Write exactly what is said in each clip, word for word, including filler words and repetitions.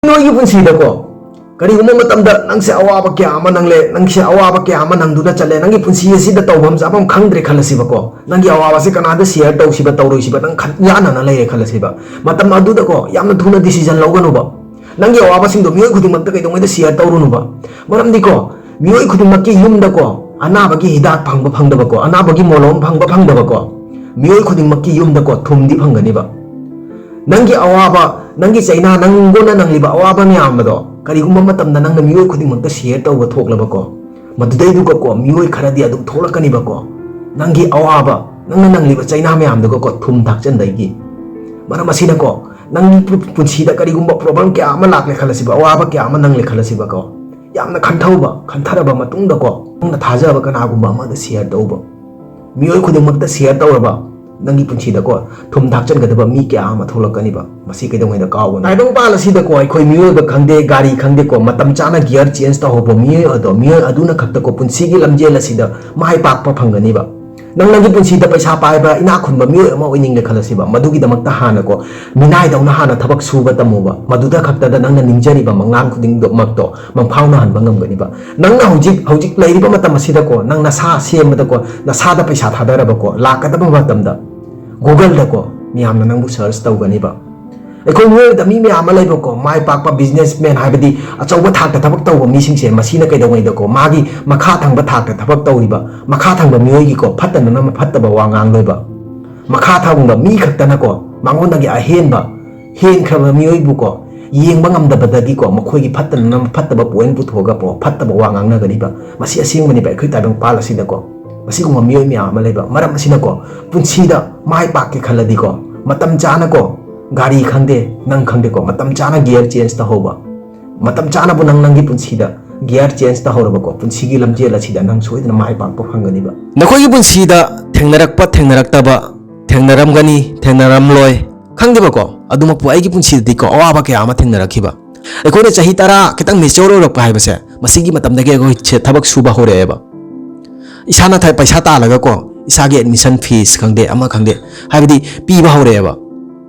ꯅꯣꯏꯒꯤ ꯄꯨꯟꯁꯤꯗꯀꯣ, ꯀꯔꯤꯒꯨꯝꯕ ꯃꯇꯝꯗ ꯅꯪꯁꯦ ꯑꯋꯥꯕ ꯀꯌꯥ ꯑꯃ ꯅꯪꯂꯦ, ꯅꯪꯁꯦ ꯑꯋꯥꯕ ꯀꯌꯥ ꯑꯃ ꯅꯪꯗꯨꯅ ꯆꯠꯂꯦ, ꯅꯪꯒꯤ ꯄꯨꯟꯁꯤ ꯑꯁꯤꯗ ꯇꯧꯐꯝ ꯆꯥꯐꯝ ꯈꯪꯗ꯭ꯔꯦ ꯈꯜꯂꯁꯤꯕꯀꯣ꯫ ꯅꯪꯒꯤ ꯑꯋꯥꯕꯁꯦ ꯀꯅꯥꯗ ꯁꯤꯌꯔ ꯇꯧꯁꯤꯕ, ꯇꯧꯔꯣꯏꯁꯤꯕ ꯅꯪ ꯈꯟ ꯌꯥꯅꯅ ꯂꯩꯔꯦ ꯈꯜꯂꯁꯤꯕ꯫ ꯃꯇꯝ ꯑꯗꯨꯗꯀꯣ, ꯌꯥꯝꯅ ꯊꯨꯅ ꯗꯤꯁꯤꯖꯟ ꯂꯧꯒꯅꯨꯕ꯫ ꯅꯪꯒꯤ ꯑꯋꯥꯕꯁꯤꯡꯗꯣ ꯃꯤꯑꯣꯏ ꯈꯨꯗꯤꯡꯃꯛꯇ ꯀꯩꯗꯧꯉꯩꯗ ꯁꯤꯌꯔ ꯇꯧꯔꯨꯅꯨꯕ꯫ ꯃꯔꯝꯗꯤꯀꯣ, ꯃꯤꯑꯣꯏ ꯈꯨꯗꯤꯡꯃꯛꯀꯤ ꯌꯨꯝꯗꯀꯣ, ꯑꯅꯥꯕꯒꯤ ꯍꯤꯗꯥꯛ ꯐꯪꯕ ꯐꯪꯗꯕꯀꯣ, ꯑꯅꯥꯕꯒꯤ ꯃꯣꯂꯣꯝ ꯐꯪꯕ ꯐꯪꯗꯕꯀꯣ, ꯃꯤꯑꯣꯏ ꯈꯨꯗꯤꯡꯃꯛꯀꯤ ꯌꯨꯝꯗꯀꯣ ꯊꯨꯝꯗꯤ ꯐꯪꯒꯅꯤꯕ꯫ ꯅꯪꯒꯤ ꯑꯋꯥꯕ, ꯅꯪꯒꯤ ꯆꯩꯅꯥ, ꯅꯪꯉꯣꯟꯗ ꯅꯪꯂꯤꯕ ꯑꯋꯥꯕ ꯃꯌꯥꯝ ꯑꯗꯣ ꯀꯔꯤꯒꯨꯝꯕ ꯃꯇꯝꯗ ꯅꯪꯅ ꯃꯤꯑꯣꯏ ꯈꯨꯗꯤꯡꯃꯛꯇ ꯁꯤꯌꯔ ꯇꯧꯕ ꯊꯣꯛꯂꯕꯀꯣ, ꯃꯗꯨꯗꯩꯗꯨꯒꯀꯣ ꯃꯤꯑꯣꯏ ꯈꯔꯗꯤ ꯑꯗꯨꯝ ꯊꯣꯛꯂꯛꯀꯅꯤꯕꯀꯣ꯫ ꯅꯪꯒꯤ ꯑꯋꯥꯕ, ꯅꯪꯅ ꯅꯪꯂꯤꯕ ꯆꯩꯅꯥ ꯃꯌꯥꯝꯗꯨꯒꯀꯣ ꯊꯨꯝ ꯊꯥꯛꯆꯟꯗꯩꯒꯤ꯫ ꯃꯔꯝ ꯑꯁꯤꯅꯀꯣ, ꯅꯪꯒꯤ ꯄꯨ-, ꯄꯨꯟꯁꯤꯗ ꯀꯔꯤꯒꯨꯝꯕ ꯄ꯭ꯔꯣꯕ꯭ꯂꯦꯝ ꯀꯌꯥ ꯑꯃ ꯂꯥꯛꯂꯦ ꯈꯜꯂꯁꯤꯕ, ꯑꯋꯥꯕ ꯀꯌꯥ ꯑꯃ ꯅꯪꯂꯦ ꯈꯜꯂꯁꯤꯕꯀꯣ, ꯌꯥꯝꯅ ꯈꯟꯊꯧꯕ, ꯈꯟꯊꯔꯕ ꯃꯇꯨꯡꯗꯀꯣ, ꯅꯪꯅ ꯊꯥꯖꯕ ꯀꯅꯥꯒꯨꯝꯕ ꯑꯃꯗ ꯁꯤꯌꯔ ꯇꯧꯕ꯫ ꯃꯤꯑꯣꯏ ꯈꯨꯗꯤꯡꯃꯛꯇ ꯁꯤꯌꯔ ꯇꯧꯔꯕ, ꯅꯪꯒꯤ ꯄꯨꯟꯁꯤꯗꯀꯣ ꯊꯨꯝ ꯊꯥꯛꯆꯟꯒꯗꯕ ꯃꯤ ꯀꯌꯥ ꯑꯃ ꯊꯣꯛꯂꯛꯀꯅꯤꯕ꯫ ꯃꯁꯤ ꯀꯩꯗꯧꯉꯩꯗ ꯀꯥꯎꯒꯅꯨ꯫ ꯇꯥꯏꯕꯪꯄꯥꯜ ꯑꯁꯤꯗꯀꯣ ꯑꯩꯈꯣꯏ ꯃꯤꯑꯣꯏꯕ ꯈꯪꯗꯦ, ꯒꯥꯔꯤ ꯈꯪꯗꯦꯀꯣ, ꯃꯇꯝ ꯆꯥꯅ ꯒꯤꯌꯔ ꯆꯦꯟꯖ ꯇꯧꯍꯧꯕ ꯃꯤꯑꯣꯏ ꯑꯗꯣ, ꯃꯤꯑꯣꯏ ꯑꯗꯨꯅ ꯈꯛꯇꯀꯣ ꯄꯨꯟꯁꯤꯒꯤ ꯂꯝꯖꯦꯜ ꯑꯁꯤꯗ ꯃꯥꯏ ꯄꯥꯛꯄ ꯐꯪꯒꯅꯤꯕ꯫ ꯅꯪ ꯅꯪꯒꯤ ꯄꯨꯟꯁꯤꯗ ꯄꯩꯁꯥ ꯄꯥꯏꯕ, ꯏꯅꯥꯛ ꯈꯨꯟꯕ ꯃꯤꯑꯣꯏ ꯑꯃ ꯑꯣꯏꯅꯤꯡꯂꯦ ꯈꯜꯂꯁꯤꯕ, ꯃꯗꯨꯒꯤꯗꯃꯛꯇ ꯍꯥꯟꯅꯀꯣ ꯃꯤꯅꯥꯏꯗꯧꯅ ꯍꯥꯟꯅ ꯊꯕꯛ ꯁꯨꯕ ꯇꯝꯃꯨꯕ꯫ ꯃꯗꯨꯗ ꯈꯛꯇꯗ ꯅꯪꯅ ꯅꯤꯡꯖꯔꯤꯕ ꯃꯪꯂꯥꯟ ꯈꯨꯗꯤꯡꯃꯛꯇꯣ ꯃꯪꯐꯥꯎꯅꯍꯟꯕ ꯉꯝꯒꯅꯤꯕ꯫ ꯅꯪꯅ ꯍꯧꯖꯤꯛ, ꯍꯧꯖꯤꯛ ꯂꯩꯔꯤꯕ ꯃꯇꯝ ꯑꯁꯤꯗꯀꯣ, ꯅꯪ ꯅꯁꯥ ꯁꯦꯝꯕꯗꯀꯣ, ꯅꯁꯥꯗ ꯄꯩꯁꯥ ꯊꯥꯗꯔꯕꯀꯣ, ꯂꯥꯛꯀꯗꯕ ꯃꯇꯝꯗ Google-ꯗꯀꯣ ꯃꯤꯌꯥꯝꯅ ꯅꯪꯕꯨ ꯁꯔꯆ ꯇꯧꯒꯅꯤꯕ꯫ ꯑꯩꯈꯣꯏ ꯃꯤꯑꯣꯏꯕꯗ ꯃꯤ ꯃꯌꯥꯝ ꯑꯃ ꯂꯩꯕꯀꯣ, ꯃꯥꯏ ꯄꯥꯛꯄ ꯕꯤꯖꯤꯅꯦꯁꯃꯦꯟ, ꯍꯥꯏꯕꯗꯤ ꯑꯆꯧꯕ ꯊꯥꯛꯇ ꯊꯕꯛ ꯇꯧꯕ ꯃꯤꯁꯤꯡꯁꯦ, ꯃꯁꯤꯅ ꯀꯩꯗꯧꯉꯩꯗꯀꯣ ꯃꯥꯒꯤ ꯃꯈꯥ ꯊꯪꯕ ꯊꯥꯛꯇ ꯊꯕꯛ ꯇꯧꯔꯤꯕ ꯃꯈꯥ ꯊꯪꯕ ꯃꯤꯑꯣꯏꯒꯤꯀꯣ ꯐꯠꯇꯅꯅ ꯐꯠꯇꯕ ꯋꯥ ꯉꯥꯡꯂꯣꯏꯕ꯫ ꯃꯈꯥ ꯊꯪꯕ ꯃꯤ ꯈꯛꯇꯅꯀꯣ ꯃꯉꯣꯟꯗꯒꯤ ꯑꯍꯦꯟꯕ, ꯍꯦꯟꯈ꯭ꯔꯕ ꯃꯤꯑꯣꯏꯕꯨꯀꯣ ꯌꯦꯡꯕ ꯉꯝꯗꯕꯗꯒꯤꯀꯣ ꯃꯈꯣꯏꯒꯤ ꯐꯠꯇꯅꯅ ꯐꯠꯇꯕ ꯄꯣꯏꯟ ꯄꯨꯊꯣꯛꯑꯒꯀꯣ ꯐꯠꯇꯕ ꯋꯥ ꯉꯥꯡꯅꯒꯅꯤꯕ꯫ ꯃꯁꯤ ꯑꯁꯦꯡꯕꯅꯦꯕ ꯑꯩꯈꯣꯏ ꯇꯥꯏꯕꯪꯄꯥꯜ ꯑꯁꯤꯗꯀꯣ꯫ ꯃꯁꯤꯒꯨꯝꯕ ꯃꯤꯑꯣꯏ ꯃꯌꯥꯝ ꯑꯃ ꯂꯩꯕ꯫ ꯃꯔꯝ ꯑꯁꯤꯅꯀꯣ ꯄꯨꯟꯁꯤꯗ ꯃꯥꯏ ꯄꯥꯛꯀꯦ ꯈꯜꯂꯗꯤꯀꯣ ꯃꯇꯝ ꯆꯥꯅꯀꯣ ꯒꯥꯔꯤ ꯈꯪꯗꯦ, ꯅꯪ ꯈꯪꯗꯦꯀꯣ, ꯃꯇꯝ ꯆꯥꯅ ꯒꯤꯌꯔ ꯆꯦꯟꯖ ꯇꯧꯍꯧꯕ꯫ ꯃꯇꯝ ꯆꯥꯅꯕꯨ ꯅꯪ ꯅꯪꯒꯤ ꯄꯨꯟꯁꯤꯗ ꯒꯤꯌꯔ ꯆꯦꯟꯖ ꯇꯧꯍꯧꯔꯕꯀꯣ, ꯄꯨꯟꯁꯤꯒꯤ ꯂꯝꯖꯦꯜ ꯑꯁꯤꯗ ꯅꯪ ꯁꯣꯏꯗꯅ ꯃꯥꯏ ꯄꯥꯛꯄ ꯐꯪꯒꯅꯤꯕ꯫ ꯅꯈꯣꯏꯒꯤ ꯄꯨꯟꯁꯤꯗ ꯊꯦꯡꯅꯔꯛꯄ, ꯊꯦꯡꯅꯔꯛꯇꯕ, ꯊꯦꯡꯅꯔꯝꯒꯅꯤ, ꯊꯦꯡꯅꯔꯝꯂꯣꯏ, ꯈꯪꯗꯦꯕꯀꯣ꯫ ꯑꯗꯨꯃꯛꯄꯨ ꯑꯩꯒꯤ ꯄꯨꯟꯁꯤꯗꯗꯤꯀꯣ ꯑꯋꯥꯕ ꯀꯌꯥ ꯑꯃ ꯊꯦꯡꯅꯔꯛꯈꯤꯕ꯫ ꯑꯩꯈꯣꯏꯅ ꯆꯍꯤ ꯇꯔꯥ ꯈꯤꯇꯪ ꯃꯦꯆ꯭ꯌꯣꯔ ꯑꯣꯏꯔꯛꯄ ꯍꯥꯏꯕꯁꯦ, ꯃꯁꯤꯒꯤ ꯃꯇꯝꯗꯒꯤ ꯑꯩꯈꯣꯏ ꯁꯦ-, ꯊꯕꯛ ꯁꯨꯕ ꯍꯧꯔꯛꯑꯦꯕ꯫ ꯏꯁꯥꯅ ꯊ-, ꯄꯩꯁꯥ ꯇꯥꯜꯂꯒꯀꯣ, ꯏꯁꯥꯒꯤ ꯑꯦꯗꯃꯤꯁꯟ ꯐꯤꯁ ꯈꯪꯗꯦ, ꯑꯃ ꯈꯪꯗꯦ, ꯍꯥꯏꯕꯗꯤ ꯄꯤꯕ ꯍꯧꯔꯛꯑꯦꯕ꯫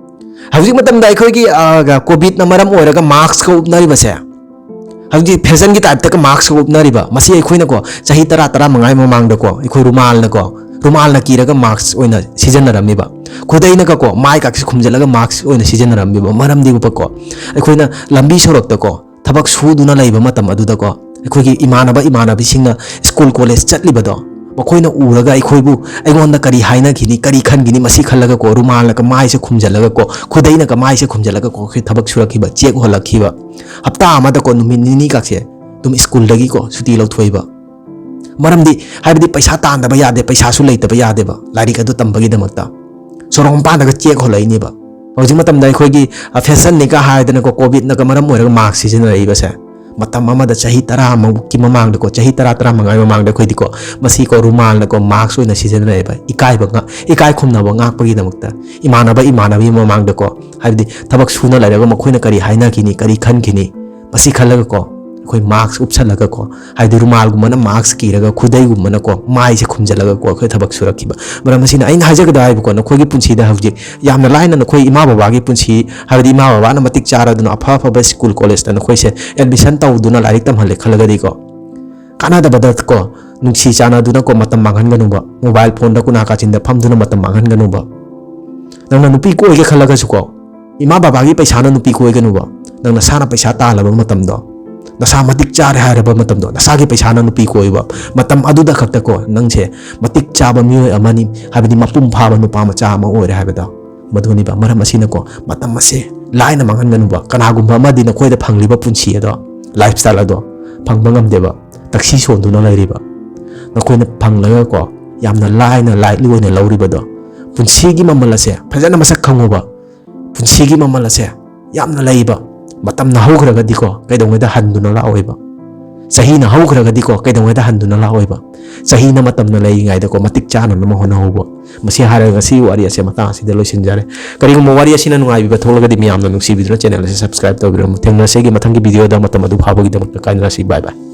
ꯍꯧꯖꯤꯛ ꯃꯇꯝꯗ ꯑꯩꯈꯣꯏꯒꯤ ꯀꯣꯚꯤꯗꯅ ꯃꯔꯝ ꯑꯣꯏꯔꯒ ꯃꯥꯛꯁꯀ ꯎꯞꯅꯔꯤꯕꯁꯦ, ꯍꯧꯖꯤꯛ ꯐꯦꯁꯟꯒꯤ ꯇꯥꯏꯞꯇꯒ ꯃꯥꯛꯁꯀ ꯎꯞꯅꯔꯤꯕ, ꯃꯁꯤ ꯑꯩꯈꯣꯏꯅꯀꯣ ꯆꯍꯤ ꯇꯔꯥ ꯇꯔꯥꯃꯉꯥꯒꯤ ꯃꯃꯥꯡꯗꯀꯣ ꯑꯩꯈꯣꯏ ꯔꯨꯃꯥꯜꯅꯀꯣ, ꯔꯨꯃꯥꯜꯅ ꯀꯤꯔꯒ ꯃꯥꯛꯁ ꯑꯣꯏꯅ ꯁꯤꯖꯤꯟꯅꯔꯝꯃꯤꯕ, ꯈꯨꯗꯩꯅꯀꯣ ꯃꯥꯏ ꯀꯥꯛꯁꯤ ꯈꯨꯝꯖꯤꯜꯂꯒ ꯃꯥꯛꯁ ꯑꯣꯏꯅ ꯁꯤꯖꯤꯟꯅꯔꯝꯃꯤꯕ꯫ ꯃꯔꯝꯗꯤ ꯎꯞꯄꯀꯣ ꯑꯩꯈꯣꯏꯅ ꯂꯝꯕꯤ ꯁꯣꯔꯣꯛꯇꯀꯣ ꯊꯕꯛ ꯁꯨꯗꯨꯅ ꯂꯩꯕ ꯃꯇꯝ ꯑꯗꯨꯗꯀꯣ ꯑꯩꯈꯣꯏꯒꯤ ꯏꯃꯥꯟꯅꯕ ꯏꯃꯥꯟꯅꯕꯤꯁꯤꯡꯅ ꯁ꯭ꯀꯨꯜ ꯀꯣꯂꯦꯖ ꯆꯠꯂꯤꯕꯗꯣ, ꯃꯈꯣꯏꯅ ꯎꯔꯒ ꯑꯩꯈꯣꯏꯕꯨ, ꯑꯩꯉꯣꯟꯗ ꯀꯔꯤ ꯍꯥꯏꯅꯈꯤꯅꯤ, ꯀꯔꯤ ꯈꯟꯈꯤꯅꯤ, ꯃꯁꯤ ꯈꯜꯂꯒꯀꯣ ꯔꯨꯃꯥꯜꯅꯒ ꯃꯥꯏꯁꯦ ꯈꯨꯝꯖꯤꯜꯂꯒꯀꯣ, ꯈꯨꯗꯩꯅꯀ ꯃꯥꯏꯁꯦ ꯈꯨꯝꯖꯤꯜꯂꯒꯀꯣ ꯑꯩꯈꯣꯏ ꯊꯕꯛ ꯁꯨꯔꯛꯈꯤꯕ, ꯆꯦꯛ ꯍꯣꯜꯂꯛꯈꯤꯕ꯫ ꯍꯞꯇꯥ ꯑꯃꯗꯀꯣ ꯅꯨꯃꯤꯠ ꯅꯤꯅꯤꯒꯁꯦ ꯑꯗꯨꯝ ꯁ꯭ꯀꯨꯜꯗꯒꯤꯀꯣ ꯁꯨꯇꯤ ꯂꯧꯊꯣꯛꯏꯕ꯫ ꯃꯔꯝꯗꯤ, ꯍꯥꯏꯕꯗꯤ ꯄꯩꯁꯥ ꯇꯥꯟꯗꯕ ꯌꯥꯗꯦ, ꯄꯩꯁꯥꯁꯨ ꯂꯩꯇꯕ ꯌꯥꯗꯦꯕ ꯂꯥꯏꯔꯤꯛ ꯑꯗꯨ ꯇꯝꯕꯒꯤꯗꯃꯛꯇ꯫ ꯁꯣꯔꯣꯛ ꯃꯄꯥꯟꯗꯒ ꯆꯦꯛ ꯍꯣꯜꯂꯛꯏꯅꯦꯕ꯫ ꯍꯧꯖꯤꯛ ꯃꯇꯝꯗ ꯑꯩꯈꯣꯏꯒꯤ, ꯑ, ꯐꯦꯁꯟꯅꯤꯒ ꯍꯥꯏꯗꯅꯀꯣ ꯀꯣꯚꯤꯗꯅꯒ ꯃꯔꯝ ꯑꯣꯏꯔꯒ ꯃꯥꯛꯁ ꯁꯤꯖꯤꯟꯅꯔꯛꯏꯕꯁꯦ, ꯃꯇꯝ ꯑꯃꯗ ꯆꯍꯤ ꯇꯔꯥꯃꯨꯛꯀꯤ ꯃꯃꯥꯡꯗꯀꯣ, ꯆꯍꯤ ꯇꯔꯥ ꯇꯔꯥꯃꯉꯥꯒꯤ ꯃꯃꯥꯡꯗ ꯑꯩꯈꯣꯏꯗꯤꯀꯣ ꯃꯁꯤꯀꯣ ꯔꯨꯃꯥꯜꯅꯀꯣ ꯃꯥꯛꯁ ꯑꯣꯏꯅ ꯁꯤꯖꯤꯟꯅꯔꯛꯑꯦꯕ, ꯏꯀꯥꯏꯕ ꯉꯥ-, ꯏꯀꯥꯏ ꯈꯨꯝꯅꯕ ꯉꯥꯛꯄꯒꯤꯗꯃꯛꯇ꯫ ꯏꯃꯥꯟꯅꯕ ꯏꯃꯥꯟꯅꯕꯤ ꯃꯃꯥꯡꯗꯀꯣ, ꯍꯥꯏꯕꯗꯤ ꯊꯕꯛ ꯁꯨꯅ ꯂꯩꯔꯒ ꯃꯈꯣꯏꯅ ꯀꯔꯤ ꯍꯥꯏꯅꯈꯤꯅꯤ, ꯀꯔꯤ ꯈꯟꯈꯤꯅꯤ, ꯃꯁꯤ ꯈꯜꯂꯒꯀꯣ ꯑꯩꯈꯣꯏ ꯃꯥꯛꯁ ꯎꯞꯁꯜꯂꯒꯀꯣ, ꯍꯥꯏꯗꯤ ꯔꯨꯃꯥꯜꯒꯨꯝꯕꯅ ꯃꯥꯛꯁ ꯀꯤꯔꯒ ꯈꯨꯗꯩꯒꯨꯝꯕꯅꯀꯣ ꯃꯥꯏꯁꯦ ꯈꯨꯝꯖꯤꯜꯂꯒꯀꯣ ꯑꯩꯈꯣꯏ ꯊꯕꯛ ꯁꯨꯔꯛꯈꯤꯕ꯫ ꯃꯔꯝ ꯑꯁꯤꯅ ꯑꯩꯅ ꯍꯥꯏꯖꯒꯗꯕ ꯍꯥꯏꯕꯀꯣ, ꯅꯈꯣꯏꯒꯤ ꯄꯨꯟꯁꯤꯗ ꯍꯧꯖꯤꯛ ꯌꯥꯝꯅ ꯂꯥꯏꯅ ꯅꯈꯣꯏ ꯏꯃꯥ ꯕꯕꯥꯒꯤ ꯄꯨꯟꯁꯤ, ꯍꯥꯏꯕꯗꯤ ꯏꯃꯥ ꯕꯕꯥꯅ ꯃꯇꯤꯛ ꯆꯥꯔꯗꯨꯅ ꯑꯐ ꯑꯐꯕ ꯁ꯭ꯀꯨꯜ ꯀꯣꯂꯦꯖꯇ ꯅꯈꯣꯏꯁꯦ ꯑꯦꯗꯃꯤꯁꯟ ꯇꯧꯗꯨꯅ ꯂꯥꯏꯔꯤꯛ ꯇꯝꯍꯜꯂꯦ ꯈꯜꯂꯒꯗꯤꯀꯣ, ꯀꯥꯟꯅꯗꯕꯗꯀꯣ ꯅꯨꯡꯁꯤ ꯆꯥꯟꯅꯗꯨꯅꯀꯣ ꯃꯇꯝ ꯃꯥꯡꯍꯟꯒꯅꯨꯕ, ꯃꯣꯕꯥꯏꯜ ꯐꯣꯟꯗ ꯀꯨꯅꯥ ꯀꯥꯆꯤꯟꯗ ꯐꯝꯗꯨꯅ ꯃꯇꯝ ꯃꯥꯡꯍꯟꯒꯅꯨꯕ꯫ ꯅꯪꯅ ꯅꯨꯄꯤ ꯀꯣꯏꯒꯦ ꯈꯜꯂꯒꯁꯨꯀꯣ, ꯏꯃꯥ ꯕꯕꯥꯒꯤ ꯄꯩꯁꯥꯅ ꯅꯨꯄꯤ ꯀꯣꯏꯒꯅꯨꯕ꯫ ꯅꯪ ꯅꯁꯥꯅ ꯄꯩꯁꯥ ꯇꯥꯜꯂꯕ ꯃꯇꯝꯗꯣ, ꯅꯁꯥ ꯃꯇꯤꯛ ꯆꯥꯔꯦ ꯍꯥꯏꯔꯕ ꯃꯇꯝꯗꯣ, ꯅꯁꯥꯒꯤ ꯄꯩꯁꯥꯅ ꯅꯨꯄꯤ ꯀꯣꯏꯕ ꯃꯇꯝ ꯑꯗꯨꯗ ꯈꯛꯇꯀꯣ ꯅꯪꯁꯦ ꯃꯇꯤꯛ ꯆꯥꯕ ꯃꯤꯑꯣꯏ ꯑꯃꯅꯤ, ꯍꯥꯏꯕꯗꯤ ꯃꯄꯨꯡ ꯐꯥꯕ ꯅꯨꯄꯥ ꯃꯆꯥ ꯑꯃ ꯑꯣꯏꯔꯦ ꯍꯥꯏꯕꯗꯣ꯫ ꯃꯗꯨꯅꯤꯕ꯫ ꯃꯔꯝ ꯑꯁꯤꯅꯀꯣ ꯃꯇꯝ ꯑꯁꯦ ꯂꯥꯏꯅ ꯃꯥꯡꯍꯟꯒꯅꯨꯕ꯫ ꯀꯅꯥꯒꯨꯝꯕ ꯑꯃꯗꯤ ꯅꯈꯣꯏꯗ ꯐꯪꯂꯤꯕ ꯄꯨꯟꯁꯤ ꯑꯗꯣ, ꯂꯥꯏꯐ ꯁ꯭ꯇꯥꯏꯜ ꯑꯗꯣ ꯐꯪꯕ ꯉꯝꯗꯦꯕ, ꯇꯛꯁꯤ ꯁꯣꯟꯗꯨꯅ ꯂꯩꯔꯤꯕ꯫ ꯅꯈꯣꯏꯅ ꯐꯪꯂꯒꯀꯣ ꯌꯥꯝꯅ ꯂꯥꯏꯅ, ꯂꯥꯏꯠꯂꯤ ꯑꯣꯏꯅ ꯂꯧꯔꯤꯕꯗꯣ, ꯄꯨꯟꯁꯤꯒꯤ ꯃꯃꯜ ꯑꯁꯦ ꯐꯖꯅ ꯃꯁꯛ ꯈꯪꯉꯨꯕ꯫ ꯄꯨꯟꯁꯤꯒꯤ ꯃꯃꯜ ꯑꯁꯦ ꯌꯥꯝꯅ ꯂꯩꯕ꯫ ꯃꯇꯝꯅ ꯍꯧꯈ꯭ꯔꯒꯗꯤꯀꯣ ꯀꯩꯗꯧꯉꯩꯗ ꯍꯟꯗꯨꯅ ꯂꯥꯛꯑꯣꯏꯕ꯫ ꯆꯍꯤꯅ ꯍꯧꯈ꯭ꯔꯒꯗꯤꯀꯣ ꯀꯩꯗꯧꯉꯩꯗ ꯍꯟꯗꯨꯅ ꯂꯥꯛꯑꯣꯏꯕ꯫ ꯆꯍꯤꯅ ꯃꯇꯝꯅ ꯂꯩꯔꯤꯉꯩꯗꯀꯣ ꯃꯇꯤꯛ ꯆꯥꯅꯅꯕ ꯍꯣꯠꯅꯍꯧꯕ꯫ ꯃꯁꯤ ꯍꯥꯏꯔꯒ ꯉꯁꯤꯒꯤ ꯋꯥꯔꯤ ꯑꯁꯦ ꯃꯇꯥꯡ ꯑꯁꯤꯗ ꯂꯣꯏꯁꯤꯟꯖꯔꯦ꯫ ꯀꯔꯤꯒꯨꯝꯕ ꯋꯥꯔꯤ ꯑꯁꯤꯅ ꯅꯨꯡꯉꯥꯏꯕꯤꯕ ꯊꯣꯛꯂꯒꯗꯤ ꯃꯤꯌꯥꯝꯅ ꯅꯨꯡꯁꯤꯕꯤꯗꯨꯅ ꯆꯦꯅꯦꯜ ꯑꯁꯤ ꯁꯕꯁꯀ꯭ꯔꯥꯏꯕ ꯇꯧꯕꯤꯔꯝꯃꯨ꯫ ꯊꯦꯡꯅꯁꯦꯒꯤ ꯃꯊꯪꯒꯤ ꯚꯤꯗꯤꯑꯣꯗ꯫ ꯃꯇꯝ ꯑꯗꯨ ꯐꯥꯕꯒꯤꯗꯃꯛꯇ ꯀꯥꯏꯅꯔꯁꯤ꯫ ꯕꯥꯏ ꯕꯥꯏ꯫